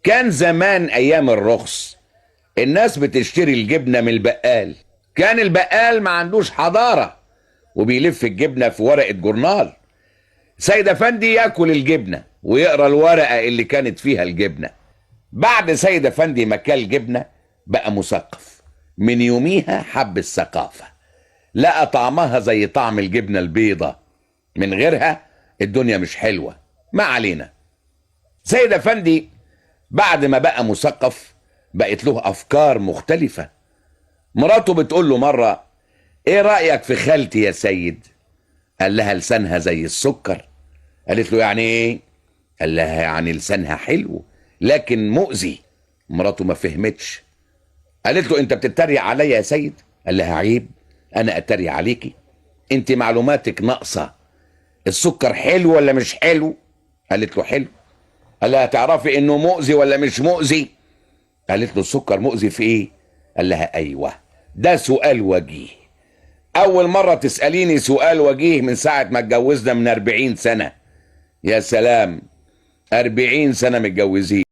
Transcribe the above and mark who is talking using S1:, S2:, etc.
S1: كان زمان ايام الرخص الناس بتشتري الجبنة من البقال. كان البقال ما عندوش حضارة وبيلف الجبنة في ورقة جورنال. سيد افندي ياكل الجبنة ويقرا الورقة اللي كانت فيها الجبنة. بعد سيد افندي ما كل جبنه بقى مثقف. من يوميها حب الثقافة، لقى طعمها زي طعم الجبنة البيضة، من غيرها الدنيا مش حلوة. ما علينا، سيد افندي بعد ما بقى مثقف بقت له افكار مختلفة. مراته بتقول له مرة: ايه رايك في خالتي يا سيد؟ قال لها: لسانها زي السكر. قالت له: يعني ايه؟ قال لها: يعني لسانها حلو لكن مؤذي. مراته ما فهمتش، قالت له: انت بتتريق عليا يا سيد؟ قال لها: عيب، انا اتريق عليكي؟ انت معلوماتك ناقصه. السكر حلو ولا مش حلو؟ قالت له: حلو. قال لها: تعرفي انه مؤذي ولا مش مؤذي؟ قالت له: السكر مؤذي في ايه؟ قال لها: ايوه، ده سؤال وجيه. اول مرة تساليني سؤال وجيه من ساعة ما اتجوزنا من 40 سنة. يا سلام، 40 سنة متجوزين.